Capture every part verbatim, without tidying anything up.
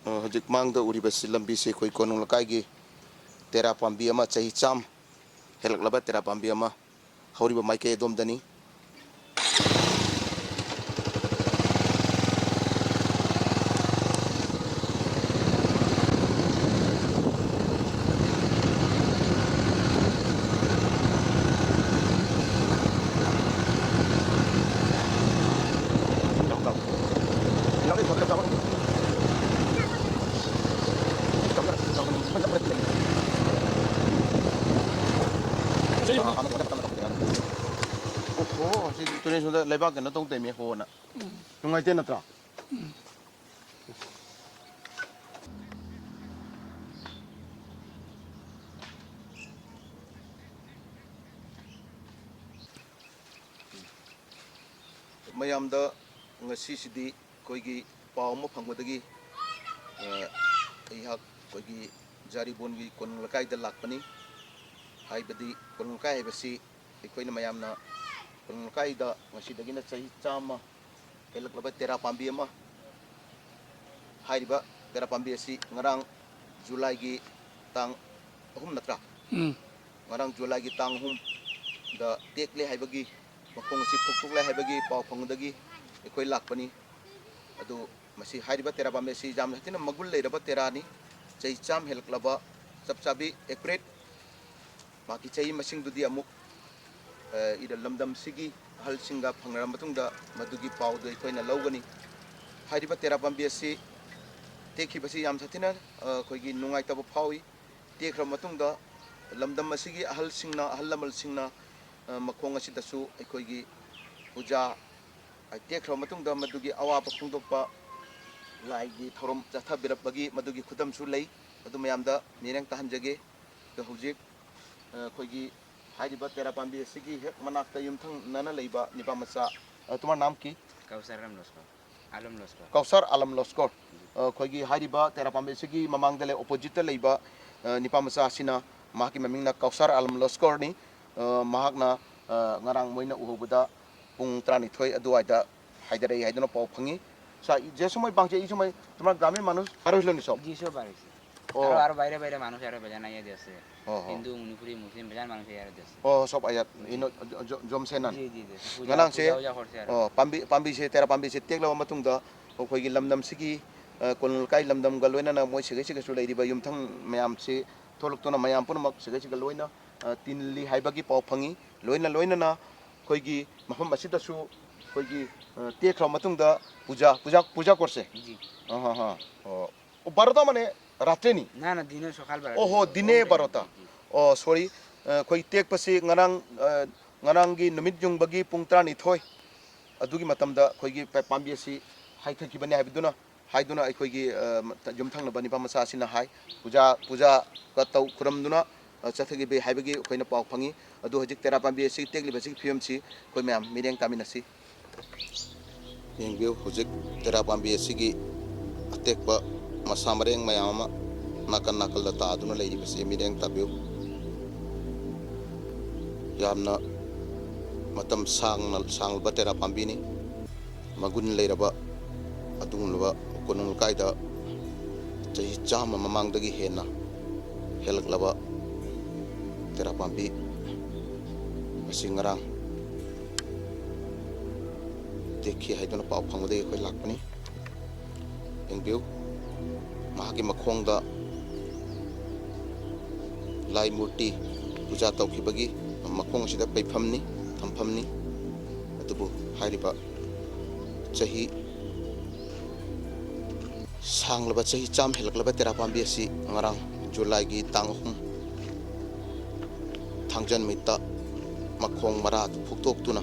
ꯑ, ꯍꯧꯖꯤꯛ ꯃꯥꯡꯗ ꯎꯔꯤꯕꯁꯤ ꯂꯝꯕꯤꯁꯤ ꯑꯩꯈꯣꯏ ꯀꯣꯅꯨꯡ ꯂꯩꯀꯥꯏꯒꯤ ꯇꯦꯔꯥ ꯄꯥꯝꯕꯤ ꯑꯃ, ꯆꯍꯤ ꯆꯥꯝꯃ ꯍꯦꯜꯂꯛꯂꯕ ꯇꯦꯔꯥ ꯄꯥꯝꯕꯤ ꯑꯃ ꯍꯧꯔꯤꯕ ꯃꯥꯏꯀꯩ ꯑꯗꯣꯝꯗꯅꯤ꯫ ꯑꯣꯍꯣ, ꯁꯤ ꯇꯨꯔꯦꯟ ꯁꯣꯝꯗ ꯂꯩꯕꯥꯛ ꯀꯩꯅꯣ ꯇꯧ ꯇꯩꯃꯦ ꯍꯣꯅ꯫ ꯅꯨꯡꯉꯥꯏꯇꯦ ꯅꯠꯇ꯭ꯔꯥ? ꯃꯌꯥꯝꯗ ꯉꯁꯤꯁꯤꯗꯤ ꯑꯩꯈꯣꯏꯒꯤ ꯄꯥꯎ ꯑꯃ ꯐꯪꯕꯗꯒꯤ, ꯑ, ꯑꯩꯍꯥꯛ ꯑꯩꯈꯣꯏꯒꯤ ꯖꯥꯔꯤꯕꯣꯟꯒꯤ ꯀꯣꯅꯨꯡ ꯂꯩꯀꯥꯏꯗ ꯂꯥꯛꯄꯅꯤ꯫ ꯍꯥꯏꯕꯗꯤ ꯀꯣꯅꯨꯡ ꯂꯩꯀꯥꯏ ꯍꯥꯏꯕꯁꯤ ꯑꯩꯈꯣꯏꯅ ꯃꯌꯥꯝꯅ ꯀꯣꯅꯨꯡ ꯂꯩꯀꯥꯏꯗ ꯉꯁꯤꯗꯒꯤꯅ ꯆꯍꯤ ꯆꯥꯝꯃ ꯍꯦꯜꯂꯛꯂꯕ ꯇꯦꯔꯥ ꯄꯥꯝꯕꯤ ꯑꯃ, ꯍꯥꯏꯔꯤꯕ ꯇꯦꯔꯥ ꯄꯥꯝꯕꯤ ꯑꯁꯤ ꯉꯔꯥꯡ ꯖꯨꯂꯥꯏꯒꯤ ꯇꯥꯡ ꯑꯍꯨꯝ ꯅꯠꯇ꯭ꯔꯥ? ꯎꯝ꯫ ꯉꯔꯥꯡ ꯖꯨꯂꯥꯏꯒꯤ ꯇꯥꯡ ꯑꯍꯨꯝꯗ ꯇꯦꯛꯂꯦ ꯍꯥꯏꯕꯒꯤ, ꯃꯈꯣꯡ ꯑꯁꯤ ꯐꯨꯛꯇꯣꯛꯂꯦ ꯍꯥꯏꯕꯒꯤ ꯄꯥꯎ ꯐꯪꯕꯗꯒꯤ ꯑꯩꯈꯣꯏ ꯂꯥꯛꯄꯅꯤ꯫ ꯑꯗꯨ ꯃꯁꯤ ꯍꯥꯏꯔꯤꯕ ꯇꯦꯔꯥ ꯄꯥꯝꯕꯤ ꯑꯁꯤ ꯌꯥꯝ ꯊꯤꯅ ꯃꯒꯨꯟ ꯂꯩꯔꯕ ꯇꯦꯔꯥꯅꯤ꯫ ꯆꯍꯤ ꯆꯥꯝꯃ ꯍꯦꯜꯂꯛꯂꯕ, ꯆꯞ ꯆꯥꯕꯤ, accurate ꯃꯍꯥꯛꯀꯤ ꯆꯍꯤ ꯃꯁꯤꯡꯗꯨꯗꯤ ꯑꯃꯨꯛ, ꯑ, ꯏꯔ-, ꯂꯝꯗꯝꯁꯤꯒꯤ ꯑꯍꯜꯁꯤꯡꯒ ꯐꯪꯅꯔꯕ ꯃꯇꯨꯡꯗ ꯃꯗꯨꯒꯤ ꯄꯥꯎꯗꯨ ꯑꯩꯈꯣꯏꯅ ꯂꯧꯒꯅꯤ꯫ ꯍꯥꯏꯔꯤꯕ ꯇꯦꯔꯥ ꯄꯥꯝꯕꯤ ꯑꯁꯤ ꯇꯦꯛꯈꯤꯕꯁꯤ ꯌꯥꯝ ꯁꯥꯊꯤꯅ, ꯑ, ꯑꯩꯈꯣꯏꯒꯤ ꯅꯨꯡꯉꯥꯏꯇꯕ ꯐꯥꯎꯏ꯫ ꯇꯦꯛꯈ꯭ꯔꯕ ꯃꯇꯨꯡꯗ ꯂꯝꯗꯝ ꯑꯁꯤꯒꯤ ꯑꯍꯜꯁꯤꯡꯅ, ꯑꯍꯜ ꯂꯃꯟꯁꯤꯡꯅ, ꯑ, ꯃꯈꯣꯡ ꯑꯁꯤꯗꯁꯨ ꯑꯩꯈꯣꯏꯒꯤ ꯄꯨꯖꯥ, ꯑ, ꯇꯦꯛꯈ꯭ꯔꯕ ꯃꯇꯨꯡꯗ ꯃꯗꯨꯒꯤ ꯑꯋꯥꯕ ꯐꯣꯡꯗꯣꯛꯄ ꯂꯥꯏꯒꯤ ꯊꯧꯔꯝ ꯆꯠꯊꯕꯤꯔꯛꯄꯒꯤ ꯃꯗꯨꯒꯤ ꯈꯨꯗꯝꯁꯨ ꯂꯩ꯫ ꯑꯗꯨ ꯃꯌꯥꯝꯗ ꯃꯤꯠꯌꯦꯡ ꯇꯥꯍꯟꯖꯒꯦ꯫ ꯑꯗꯣ ꯍꯧꯖꯤꯛ, ꯑ, ꯑꯩꯈꯣꯏꯒꯤ ꯍꯥꯏꯔꯤꯕ ꯇꯦꯔꯥ ꯄꯥꯝꯕꯤ ꯑꯁꯤꯒꯤ ꯍꯦꯛ ꯃꯅꯥꯛꯇ ꯌꯨꯝꯊꯪꯅꯅ ꯂꯩꯕ ꯅꯤꯄꯥ ꯃꯆꯥ, ꯑ, ꯇꯨꯃꯥ ꯅꯥꯝ ꯀꯤ? ꯀꯧꯁꯥꯔ ꯑꯥꯂꯝ ꯂꯣꯁꯀꯣꯔ꯫ ꯑꯥꯂꯝ ꯂꯣꯁꯀꯣꯔ꯫ ꯀꯧꯁꯥꯔ ꯑꯥꯂꯝ ꯂꯣꯁꯀꯣꯔ꯫ ꯑ, ꯑꯩꯈꯣꯏꯒꯤ ꯍꯥꯏꯔꯤꯕ ꯇꯦꯔꯥ ꯄꯥꯝꯕꯤ ꯑꯁꯤꯒꯤ ꯃꯃꯥꯡꯗ ꯂꯩ, opposite ꯇ ꯂꯩꯕ, ꯑ, ꯅꯤꯄꯥ ꯃꯆꯥ ꯑꯁꯤꯅ, ꯃꯍꯥꯛꯀꯤ ꯃꯃꯤꯡꯅ ꯀꯧꯁꯥꯔ ꯑꯥꯂꯝ ꯂꯣꯁꯀꯣꯔꯅꯤ꯫ ꯑ, ꯃꯍꯥꯛꯅ, ꯑ, ꯉꯔꯥꯡ ꯃꯣꯏꯅ ꯎꯍꯧꯕꯗ ꯄꯨꯡ ꯇꯔꯥꯅꯤꯊꯣꯏ ꯑꯗꯨꯋꯥꯏꯗ ꯍꯥꯏꯗꯔꯛꯏ ꯍꯥꯏꯗꯨꯅ ꯄꯥꯎ ꯐꯪꯉꯤ꯫ আচ্ছা, যে সময় ভাঙছে, এই সময় তোমার গ্রামের মানুষ বার হইল নি সব? জি, সব বার হয়েছে। ও। আরো আরো বাইরে বাইরে মানুষ আরো বেজান আইয়া দিয়েছে। ও, ও। হিন্দু, মণিপুরি, মুসলিম বেজান মানুষ আইয়া দিয়েছে। ও, সব আয়াত ꯏꯅꯣ ꯖ- ꯖ- ꯖꯣꯝꯁꯦꯅꯥꯟ꯫ জি, জি, জি। পূজা, ꯉꯔꯥꯡꯁꯦ, পূজা, পূজা করছে আর। ꯑꯣ, ꯄꯥꯝꯕꯤ ꯄꯥꯝꯕꯤꯁꯦ, ꯇꯦꯔꯥ ꯄꯥꯝꯕꯤꯁꯦ ꯇꯦꯛꯂꯕ ꯃꯇꯨꯡꯗ ꯑꯩꯈꯣꯏꯒꯤ ꯂꯝꯗꯝꯁꯤꯒꯤ, ꯑ, ꯀꯣꯅꯨꯡ ꯂꯩꯀꯥꯏ ꯂꯝꯗꯝꯒ ꯂꯣꯏꯅꯅ ꯃꯣꯏ ꯁꯤꯒꯩ ꯁꯤꯒꯩꯁꯨ ꯂꯩꯔꯤꯕ ꯌꯨꯝꯊꯪ ꯃꯌꯥꯝꯁꯤ ꯊꯣꯛꯂꯛꯇꯨꯅ ꯃꯌꯥꯝ ꯄꯨꯝꯅꯃꯛ ꯁꯤꯒꯩ ꯁꯤꯒ ꯂꯣꯏꯅ, ꯑ, ꯇꯤꯜꯂꯤ ꯍꯥꯏꯕꯒꯤ ꯄꯥꯎ ꯐꯪꯉꯤ꯫ ꯂꯣꯏꯅ ꯂꯣꯏꯅꯅ ꯑꯩꯈꯣꯏꯒꯤ ꯃꯐꯝ ꯑꯁꯤꯗꯁꯨ ꯑꯩꯈꯣꯏꯒꯤ, ꯑ, ꯇꯦꯛꯈ꯭ꯔꯕ ꯃꯇꯨꯡꯗ ꯄꯨꯖꯥ ꯄꯨꯖꯥ ꯄꯨꯖꯥ ꯀꯣꯔꯁꯦ꯫ জি। ꯑ, ꯍ, ꯍ꯫ ꯑꯣ, ꯕꯥꯔꯣꯗꯥ ꯃꯥꯅꯦ ꯔꯥꯇ꯭ꯔꯤꯅꯤ꯫ না না, দিনের সকালবেলা। ꯑꯣ ꯍꯣ, ꯗꯤꯅꯦ ꯕꯥꯔꯣꯗꯥ꯫ জি, জি। ꯑꯣ, ꯁꯣꯔꯤ꯫ ꯑ, ꯑꯩꯈꯣꯏ ꯇꯦꯛꯄꯁꯤ ꯉꯔꯥꯡ, ꯑ, ꯉꯔꯥꯡꯒꯤ ꯅꯨꯃꯤꯠ ꯌꯨꯡꯕꯒꯤ ꯄꯨꯡ ꯇꯔꯥꯅꯤꯊꯣꯏ ꯑꯗꯨꯒꯤ ꯃꯇꯝꯗ ꯑꯩꯈꯣꯏꯒꯤ ꯄ- ꯄꯥꯝꯕꯤ ꯑꯁꯤ ꯍꯥꯏꯊꯈꯤꯕꯅꯤ ꯍꯥꯏꯕꯗꯨꯅ, ꯍꯥꯏꯗꯨꯅ ꯑꯩꯈꯣꯏꯒꯤ, ꯑ, ꯃ- ꯌꯨꯝꯊꯪꯅꯕ ꯅꯤꯄꯥ ꯃꯆꯥ ꯑꯁꯤꯅ ꯍꯥꯏ꯫ ꯄꯨꯖꯥ ꯄꯨꯖꯥꯒ ꯇꯧ ꯈꯨꯔꯝꯗꯨꯅ, ꯑ, ꯆꯠꯊꯈꯤꯕ ꯍꯥꯏꯕꯒꯤ ꯑꯩꯈꯣꯏꯅ ꯄꯥꯎ ꯐꯪꯉꯤ꯫ ꯑꯗꯨ ꯍꯧꯖꯤꯛ ꯇꯦꯔꯥ ꯄꯥꯝꯕꯤ ꯑꯁꯤ ꯇꯦꯛꯂꯤꯕꯁꯤꯒꯤ ꯐꯤꯕꯝꯁꯤ ꯑꯩꯈꯣꯏ ꯃꯌꯥꯝ ꯃꯤꯠꯌꯦꯡ ꯇꯥꯃꯤꯟꯅꯁꯤ꯫ ꯌꯦꯡꯕꯤꯌꯨ, ꯍꯧꯖꯤꯛ ꯇꯦꯔꯥ ꯄꯥꯝꯕꯤ ꯑꯁꯤꯒꯤ ꯑꯇꯦꯛꯄ ꯃꯁꯥ ꯃꯔꯦꯡ ꯃꯌꯥꯝ ꯑꯃ ꯅꯥꯀꯟ ꯅꯥꯀꯜꯗ ꯇꯥꯗꯨꯅ ꯂꯩꯔꯤꯕꯁꯤ ꯃꯤꯠꯌꯦꯡ ꯇꯥꯕꯤꯌꯨ꯫ ꯌꯥꯝꯅ ꯃꯇꯝ ꯁꯥꯡꯅ ꯁꯥꯡꯂꯕ ꯇꯦꯔꯥ ꯄꯥꯝꯕꯤꯅꯤ꯫ ꯃꯒꯨꯟ ꯂꯩꯔꯕ ꯑꯗꯨꯒꯨꯝꯂꯕ ꯀꯣꯅꯨꯡ ꯂꯩꯀꯥꯏꯗ ꯆꯍꯤ ꯆꯥꯝꯃ ꯃꯃꯥꯡꯗꯒꯤ ꯍꯦꯟꯅ ꯍꯦꯜꯂꯛꯂꯕ ꯇꯦꯔꯥ ꯄꯥꯝꯕꯤ ꯑꯁꯤ ꯉꯔꯥꯡ ꯇꯦꯛꯈꯤ ꯍꯥꯏꯗꯨꯅ ꯄꯥꯎ ꯐꯪꯕꯗꯒꯤ ꯑꯩꯈꯣꯏ ꯂꯥꯛꯄꯅꯤ꯫ ꯌꯦꯡꯕꯤꯌꯨ, ꯃꯍꯥꯛꯀꯤ ꯃꯈꯣꯡꯗ ꯂꯥꯏ ꯃꯨꯔꯇꯤ ꯄꯨꯖꯥ ꯇꯧꯈꯤꯕꯒꯤ ꯃꯈꯣꯡ ꯑꯁꯤꯗ ꯄꯩꯐꯝꯅꯤ, ꯊꯝꯐꯝꯅꯤ꯫ ꯑꯗꯨꯕꯨ ꯍꯥꯏꯔꯤꯕ ꯆꯍꯤ ꯁꯥꯡꯂꯕ ꯆꯍꯤ ꯆꯥꯝ ꯍꯦꯜꯂꯛꯂꯕ ꯇꯦꯔꯥ ꯄꯥꯝꯕꯤ ꯑꯁꯤ ꯉꯔꯥꯡ ꯖꯨꯂꯥꯏꯒꯤ ꯇꯥꯡ ꯑꯍꯨꯝ, ꯊꯥꯡꯖ ꯅꯨꯃꯤꯠꯇ ꯃꯈꯣꯡ ꯃꯔꯥ ꯑꯗꯨ ꯐꯨꯛꯇꯣꯛꯇꯨꯅ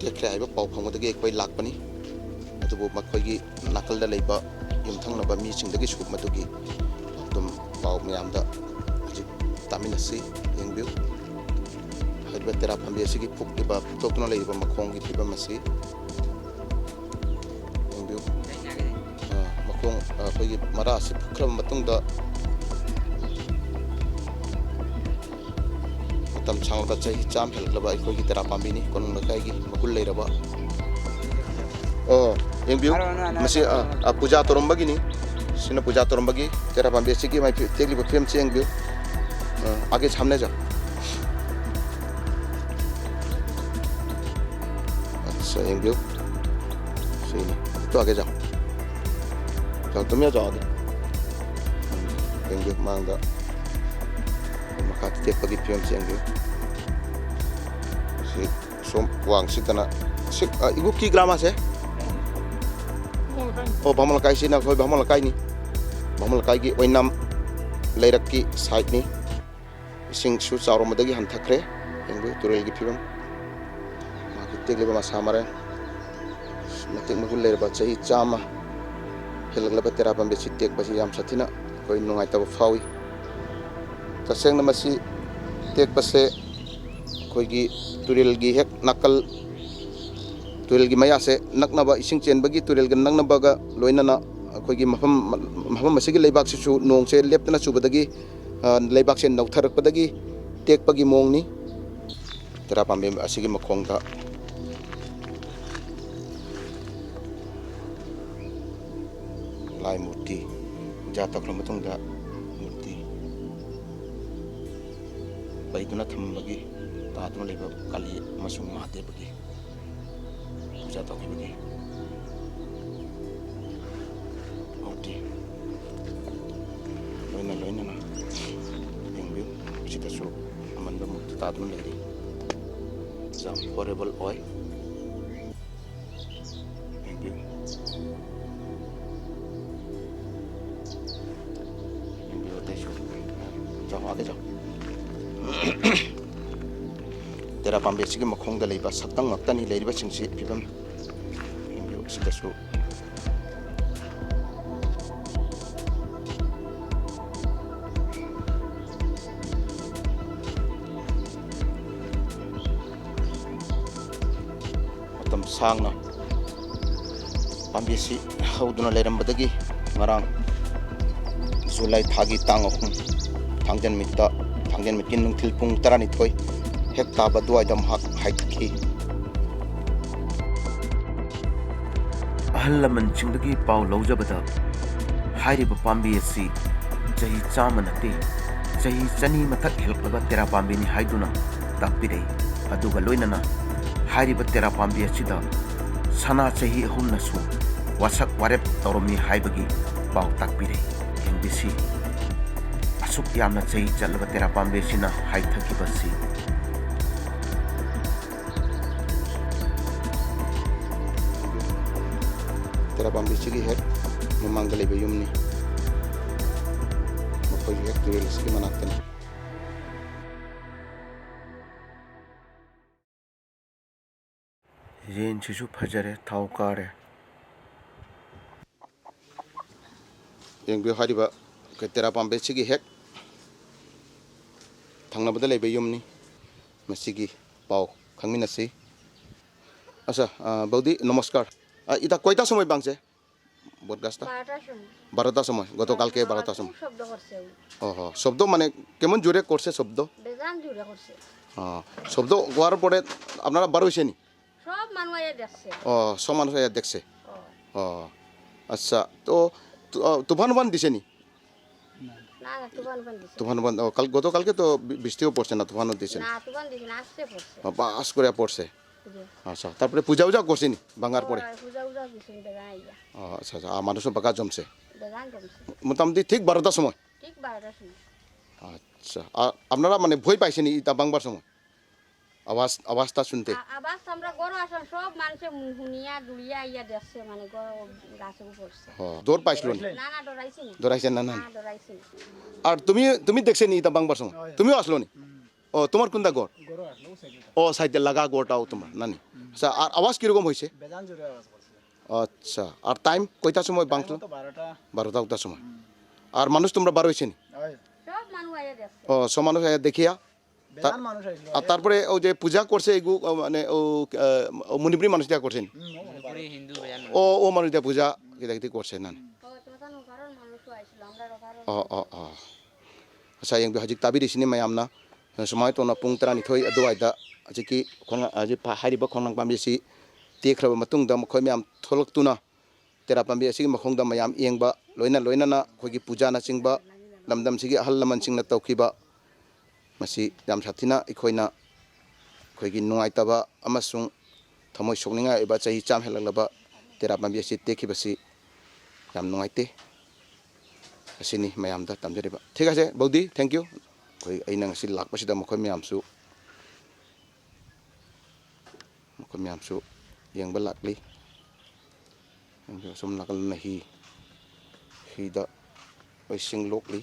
ꯇꯦꯛꯈ꯭ꯔꯦ ꯍꯥꯏꯕ ꯄꯥꯎ ꯐꯪꯕꯗꯒꯤ ꯑꯩꯈꯣꯏ ꯂꯥꯛꯄꯅꯤ꯫ ꯑꯗꯨꯕꯨ ꯃꯈꯣꯏꯒꯤ ꯅꯥꯀꯜꯗ ꯂꯩꯕ ꯌꯨꯝꯊꯪꯅꯕ ꯃꯤꯁꯤꯡꯗꯒꯤꯁꯨ ꯃꯗꯨꯒꯤ ꯑꯗꯨꯝ ꯄꯥꯎ ꯃꯌꯥꯝꯗ ꯍꯧꯖꯤꯛ ꯇꯥꯃꯤꯟꯅꯁꯤ꯫ ꯌꯦꯡꯕꯤꯌꯨ, ꯍꯥꯏꯔꯤꯕ ꯇꯦꯔꯥ ꯄꯥꯝꯕꯤ ꯑꯁꯤꯒꯤ ꯐꯨꯛꯂꯤꯕ, ꯐꯨꯛꯇꯣꯛꯇꯨꯅ ꯂꯩꯔꯤꯕ ꯃꯈꯣꯡꯒꯤ ꯐꯤꯕꯝ ꯑꯁꯤ ꯌꯦꯡꯕꯤꯌꯨ꯫ ꯑ, ꯃꯈꯣꯡ, ꯑ, ꯑꯩꯈꯣꯏꯒꯤ ꯃꯔꯥ ꯑꯁꯤ ꯐꯨꯛꯈ꯭ꯔꯕ ꯃꯇꯨꯡꯗ ꯃꯇꯝ ꯁꯥꯡꯂꯕ ꯆꯍꯤ ꯆꯥꯝ ꯍꯦꯜꯂꯛꯂꯕ ꯑꯩꯈꯣꯏꯒꯤ ꯇꯦꯔꯥ ꯄꯥꯝꯕꯤꯅꯤ, ꯀꯣꯅꯨꯡ ꯂꯩꯀꯥꯏꯒꯤ ꯃꯒꯨꯟ ꯂꯩꯔꯕ꯫ ꯑꯣ, ꯌꯦꯡꯕꯤꯌꯨ꯫ ꯍꯥꯏꯔꯣ, ꯍꯥꯏꯔꯣ, ꯍꯥꯏꯔꯣ, ꯃꯁꯤ, ꯍꯥꯏꯔꯣ, ꯑ, ꯍꯥꯏꯔꯣ꯫ ꯑ, ꯄꯨꯖꯥ ꯇꯧꯔꯝꯕꯒꯤꯅꯤ꯫ ꯁꯤꯅ ꯄꯨꯖꯥ ꯇꯧꯔꯝꯕꯒꯤ ꯇꯦꯔꯥ ꯄꯥꯝꯕꯤ ꯑꯁꯤꯒꯤ ꯃꯥꯏ ꯐꯤ-, ꯇꯦꯛꯂꯤꯕ ꯐꯤꯕꯝꯁꯤ ꯌꯦꯡꯕꯤꯌꯨ꯫ ꯑ, ꯑꯥꯒꯦ ꯁꯥꯝꯅꯦ ꯖꯥꯎ꯫ ꯑꯠꯁꯥ, ꯌꯦꯡꯕꯤꯌꯨ꯫ ꯁꯤꯅꯤ꯫ ꯇꯨ ꯑꯥꯒꯦ ꯖꯥꯎ꯫ ꯖꯥꯎ, ꯇꯨꯝ ꯌꯥ ꯖꯥꯎ ꯑꯥꯒꯦ꯫ ꯎꯝ, ꯌꯦꯡꯕꯤꯌꯨ, ꯃꯥꯡꯗ ꯃꯈꯥ ꯇꯦꯛꯄꯒꯤ ꯐꯤꯕꯝꯁꯤ ꯌꯦꯡꯕꯤꯌꯨ꯫ ꯁꯤ ꯁꯣꯝ ꯋꯥꯡꯁꯤꯗꯅ ꯁꯤ, ꯑ, ꯏꯒꯨꯛꯀꯤ ꯒ꯭ꯔꯥꯃꯥꯁꯦ? ꯑꯣ, ꯚꯥꯃꯣꯟ ꯂꯩꯀꯥꯏꯁꯤꯅ ꯑꯩꯈꯣꯏ ꯚꯥꯃꯣꯟ ꯂꯩꯀꯥꯏꯅꯤ꯫ ꯚꯥꯃꯣꯟ ꯂꯩꯀꯥꯏꯒꯤ ꯑꯣꯏꯅꯥꯝ ꯂꯩꯔꯛꯀꯤ ꯁꯥꯏꯠꯅꯤ꯫ ꯏꯁꯤꯡꯁꯨ ꯆꯥꯎꯔꯝꯕꯗꯒꯤ ꯍꯟꯊꯈ꯭ꯔꯦ꯫ ꯌꯦꯡꯕꯤꯌꯨ ꯇꯨꯔꯦꯜꯒꯤ ꯐꯤꯕꯝ꯫ ꯃꯥꯒꯤ ꯇꯦꯛꯂꯤꯕ ꯃꯁꯥ ꯃꯔꯦꯡ꯫ ꯃꯇꯤꯛ ꯃꯒꯨꯟ ꯂꯩꯔꯕ ꯆꯍꯤ ꯆꯥꯝꯃ ꯍꯦꯜꯂꯛꯂꯕ ꯇꯦꯔꯥ ꯄꯥꯝꯕꯤ ꯑꯁꯤ ꯇꯦꯛꯄꯁꯤ ꯌꯥꯝ ꯁꯥꯊꯤꯅ ꯑꯩꯈꯣꯏ ꯅꯨꯡꯉꯥꯏꯇꯕ ꯐꯥꯎꯏ꯫ ꯇꯁꯦꯡꯅ ꯃꯁꯤ ꯇꯦꯛꯄꯁꯦ ꯑꯩꯈꯣꯏꯒꯤ ꯇꯨꯔꯦꯜꯒꯤ ꯍꯦꯛ ꯅꯥꯀꯜ, ꯇꯨꯔꯦꯜꯒꯤ ꯃꯌꯥꯁꯦ ꯅꯛꯅꯕ, ꯏꯁꯤꯡ ꯆꯦꯟꯕꯒꯤ ꯇꯨꯔꯦꯜꯒ ꯅꯛꯅꯕꯒ ꯂꯣꯏꯅꯅ ꯑꯩꯈꯣꯏꯒꯤ ꯃꯐꯝ, ꯃꯐꯝ ꯑꯁꯤꯒꯤ ꯂꯩꯕꯥꯛꯁꯤꯁꯨ ꯅꯣꯡꯁꯦ ꯂꯦꯞꯇꯅ ꯆꯨꯕꯗꯒꯤ, ꯑ, ꯂꯩꯕꯥꯛꯁꯦ ꯅꯧꯊꯔꯛꯄꯗꯒꯤ ꯇꯦꯛꯄꯒꯤ ꯃꯑꯣꯡꯅꯤ꯫ ꯇꯦꯔꯥ ꯄꯥꯝꯕꯤ ꯑꯁꯤꯒꯤ ꯃꯈꯣꯡꯗ ꯂꯥꯏ ꯃꯨꯔꯇꯤ ꯄꯨꯖꯥ ꯇꯧꯈ꯭ꯔ ꯃꯇꯨꯡꯗ ꯃꯨꯔꯇꯤ ꯄꯩꯗꯨꯅ ꯊꯝꯕꯒꯤ ꯇꯥꯗꯨꯅ ꯂꯩꯕ ꯀꯥꯂꯤ ꯑꯃꯁꯨꯡ ꯃꯍꯥꯗꯦꯕꯒꯤ ꯄꯨꯖꯥ ꯇꯧꯈꯤꯕꯒꯤ ꯃꯨꯔꯇꯤ ꯂꯣꯏꯅ ꯂꯣꯏꯅꯅ ꯌꯦꯡꯕꯤꯌꯨ꯫ ꯁꯤꯗꯁꯨ ꯑꯃꯟꯕ ꯃꯨꯔꯇꯤ ꯇꯥꯗꯨꯅ ꯂꯩꯔꯤ꯫ ꯌꯥꯝ ꯍꯣꯔꯦꯕꯜ ꯑꯣꯏ꯫ ꯌꯦꯡꯕꯤꯌꯨ꯫ ꯌꯦꯡꯕꯤꯌꯨ, ꯑꯇꯩꯁꯨ꯫ ꯆꯥꯎ, ꯑꯥꯗ ꯆꯥꯎ꯫ ꯇꯦꯔꯥ ꯄꯥꯝꯕꯤ ꯑꯁꯤꯒꯤ ꯃꯈꯣꯡꯗ ꯂꯩꯕ ꯁꯛꯇꯝ ꯉꯥꯛꯇꯅꯤ ꯂꯩꯔꯤꯕꯁꯤꯡꯁꯤ ꯐꯤꯕꯝ꯫ ꯌꯦꯡꯕꯤꯌꯨ, ꯑꯁꯤꯗꯁꯨ꯫ ꯃꯇꯝ ꯁꯥꯡꯅ ꯄꯥꯝꯕꯤ ꯑꯁꯤ ꯍꯧꯗꯨꯅ ꯂꯩꯔꯝꯕꯗꯒꯤ ꯉꯔꯥꯡ ꯖꯨꯂꯥꯏ ꯊꯥꯒꯤ ꯇꯥꯡ ꯑꯍꯨꯝ, ꯊꯥꯡꯖ ꯅꯨꯃꯤꯠꯇ, ꯅꯨꯡꯊꯤꯜ ꯄꯨꯡ ꯇꯔꯥꯅꯤꯊꯣꯏ ꯍꯦꯛ ꯇꯥꯕ ꯑꯗꯨꯋꯥꯏꯗ ꯃꯍꯥꯛ ꯍꯥꯏꯊꯈꯤ꯫ ꯑꯍꯜ ꯂꯃꯟꯁꯤꯡꯗꯒꯤ ꯄꯥꯎ ꯂꯧꯖꯕꯗ, ꯍꯥꯏꯔꯤꯕ ꯄꯥꯝꯕꯤ ꯑꯁꯤ ꯆꯍꯤ ꯆꯥꯝꯃ ꯅꯠꯇꯦ, ꯆꯍꯤ ꯆꯅꯤ ꯃꯊꯛ ꯍꯦꯜꯂꯛꯂꯕ ꯇꯦꯔꯥ ꯄꯥꯝꯕꯤꯅꯤ ꯍꯥꯏꯗꯨꯅ ꯇꯥꯛꯄꯤꯔꯛꯏ꯫ ꯑꯗꯨꯒ ꯂꯣꯏꯅꯅ ꯍꯥꯏꯔꯤꯕ ꯇꯦꯔꯥ ꯄꯥꯝꯕꯤ ꯑꯁꯤꯗ ꯁꯅꯥ ꯆꯍꯤ ꯑꯍꯨꯝꯅꯁꯨ ꯋꯥꯁꯛ ꯋꯥꯔꯦꯞ ꯇꯧꯔꯝꯃꯤ ꯍꯥꯏꯕꯒꯤ ꯄꯥꯎ ꯇꯥꯛꯄꯤꯔꯛꯏ꯫ ꯌꯦꯡꯕꯤꯁꯤ, ꯑꯁꯨꯛ ꯌꯥꯝꯅ ꯆꯍꯤ ꯆꯠꯂꯕ ꯇꯦꯔꯥ ꯄꯥꯝꯕꯤ ꯑꯁꯤꯅ ꯍꯥꯏꯊꯈꯤꯕꯁꯤ꯫ ꯇꯦꯔꯥ ꯄꯥꯝꯕꯤꯁꯤꯒꯤ ꯍꯦꯛ ꯃꯃꯥꯡꯗ ꯂꯩꯕ ꯌꯨꯝꯅꯤ꯫ ꯃꯈꯣꯏꯒꯤ ꯍꯦꯛ ꯇꯨꯔꯦꯜ ꯑꯁꯤꯒꯤ ꯃꯅꯥꯛꯇꯅꯤ꯫ ꯌꯦꯟꯁꯤꯁꯨ ꯐꯖꯔꯦ, ꯊꯥꯎ ꯀꯥꯔꯦ꯫ ꯌꯦꯡꯕꯤꯌꯨ, ꯍꯥꯏꯔꯤꯕ ꯇꯦꯔꯥ ꯄꯥꯝꯕꯤꯁꯤꯒꯤ ꯍꯦꯛ ꯊꯪꯅꯕꯗ ꯂꯩꯕ ꯌꯨꯝꯅꯤ꯫ ꯃꯁꯤꯒꯤ ꯄꯥꯎ ꯈꯪꯃꯤꯟꯅꯁꯤ꯫ আচ্ছা, আহ, বৌদি, নমস্কার। আহ, এটা কয়টা সময় ভাঙছে? বট গাছটা? বারোটার সময়। বারোটার সময়, গতকালকে বারোটা বারোটার সময়। খুব শব্দ করছে ওই। ওহো, শব্দ মানে কেমন জোরে করছে শব্দ? বেজান জোরে করছে। ও, শব্দ হওয়ার পরে আপনারা বার হইছেনি? সব মানুষ আইয়া দেখছে। ও, সব মানুষ আইয়া দেখছে। ও। ও, আচ্ছা, তো তু-, আহ, তুফান উফান দিছেনি? না, না, তুফান উফান দিছে না। তুফান উফান, ও, কাল, গতকালকে তো বি-, বৃষ্টিও পড়ছে না, তুফানও দিছে না। না, তুফান দিছে না, আস্তে পড়ছে। ও, বা-, আস করে পড়ছে। জি। আচ্ছা, তারপরে পূজা উজা করছেনি ভাঙার পরে? ও, পূজা উজা দিছে, বেজান আইয়া। ও, আচ্ছা, আচ্ছা, আর মানুষও বাগা জমছে? বেজান জমছে। মোটামুটি ঠিক বারোটার সময়? ঠিক বারোটার সময়। আচ্ছা, আর আপনারা মানে ভয় পাইছেনি এটা ভাঙবার সময়? আওয়াজ, আওয়াজটা শুনতে? আ-, আওয়াজ তো আমরা ঘরো আসলাম, সব মানুষে মু-, হুনিয়া, দুড়িয়া আইয়া দেখছে, মানে, ঘর গাছে পড়ছে। ও, ডর পাইছিল নি? না, না, ডরাইছি না। ডরাইছে না, না? না, ডরাইছি না। আর তুমি, তুমি দেখছে নি এটা ভাঙবার সময়? হয়। তুমিও আসলো নি? হুম। ও, তোমার কোনটা ঘর? ঘরো আসলো, ওই সাইডে। ও, সাইডে লাগা ঘরটাও তোমার, না নি? হুম। আচ্ছা, আর আওয়াজ কিরকম হয়েছে? বেজান জোরে আওয়াজ করছে। আচ্ছা, আর টাইম কয়টার সময় টাইম ভাঙলো? তো বারোটা। বারোটা ওটার সময়। হুম। আর মানুষ তোমরা বার হয়েছে নি? হয়। সব মানুষ আইয়া দেখছে। ও, সব মানুষ আইয়া দেখিয়া? বেজান মানুষ আইছিল। আর তারপরে ও যে পূজা করছে এগু, ও মানে ও, আহ, ও মণিপুরি মানুষ দিয়া করছেন? হুম, ও মণিপুরি। মণিপুরি হিন্দু বেজান মানুষ। ও, ও মানুষ দিয়া পূজা কিতা কিতি করছে না? হুম। ও, তো তানো কারণ মানুষ আইছিল, আমরা কারণ ও, ও, ও। ꯃꯁꯥ ꯌꯦꯡꯕꯤꯌꯨ꯫ ꯍꯧꯖꯤꯛ ꯇꯥꯕꯤꯔꯤꯁꯤꯅꯤ ꯃꯌꯥꯝꯅ꯫ ꯁꯨꯃꯥꯏꯅ ꯇꯧꯅ ꯄꯨꯡ ꯇꯔꯥꯅꯤꯊꯣꯏ ꯑꯗꯨꯋꯥꯏꯗ ꯍꯧꯖꯤꯛꯀꯤ ꯈꯣꯡꯅꯥꯡ-, ꯍꯧꯖꯤꯛ ꯐꯥ-, ꯍꯥꯏꯔꯤꯕ ꯈꯣꯡꯅꯥꯡ ꯄꯥꯝꯕꯤ ꯑꯁꯤ ꯇꯦꯛꯈ꯭ꯔꯕ ꯃꯇꯨꯡꯗ ꯃꯈꯣꯏ ꯃꯌꯥꯝ ꯊꯣꯛꯂꯛꯇꯨꯅ ꯇꯦꯔꯥ ꯄꯥꯝꯕꯤ ꯑꯁꯤꯒꯤ ꯃꯈꯣꯡꯗ ꯃꯌꯥꯝ ꯌꯦꯡꯕ, ꯂꯣꯏꯅ ꯂꯣꯏꯅꯅ ꯑꯩꯈꯣꯏꯒꯤ ꯄꯨꯖꯥꯅꯆꯤꯡꯕ ꯂꯝꯗꯝꯁꯤꯒꯤ ꯑꯍꯜ ꯂꯃꯟꯁꯤꯡꯅ ꯇꯧꯈꯤꯕ, ꯃꯁꯤ ꯌꯥꯝ ꯁꯥꯊꯤꯅ ꯑꯩꯈꯣꯏꯅ, ꯑꯩꯈꯣꯏꯒꯤ ꯅꯨꯡꯉꯥꯏꯇꯕ ꯑꯃꯁꯨꯡ ꯊꯃꯣꯏ ꯁꯣꯛꯅꯤꯡꯉꯥꯏ ꯑꯣꯏꯕ ꯆꯍꯤ ꯆꯥꯝꯃ ꯍꯦꯜꯂꯛꯂꯕ ꯇꯦꯔꯥ ꯄꯥꯝꯕꯤ ꯑꯁꯤ ꯇꯦꯛꯈꯤꯕꯁꯤ ꯌꯥꯝ ꯅꯨꯡꯉꯥꯏꯇꯦ꯫ ꯑꯁꯤꯅꯤ ꯃꯌꯥꯝꯗ ꯇꯝꯖꯔꯤꯕ꯫ ꯊꯤꯛ ꯑꯁꯦ ꯕꯧꯗꯤ, thank you꯫ ꯑꯩꯈꯣꯏ, ꯑꯩꯅ ꯉꯁꯤ ꯂꯥꯛꯄꯁꯤꯗ ꯃꯈꯣꯏ ꯃꯌꯥꯝꯁꯨ, ꯃꯈꯣꯏ ꯃꯌꯥꯝꯁꯨ ꯌꯦꯡꯕ ꯂꯥꯛꯂꯤ꯫ ꯑꯁꯣꯝ ꯅꯥꯀꯜꯅ ꯍꯤ, ꯍꯤꯗ ꯏꯁꯤꯡ ꯂꯣꯛꯂꯤ꯫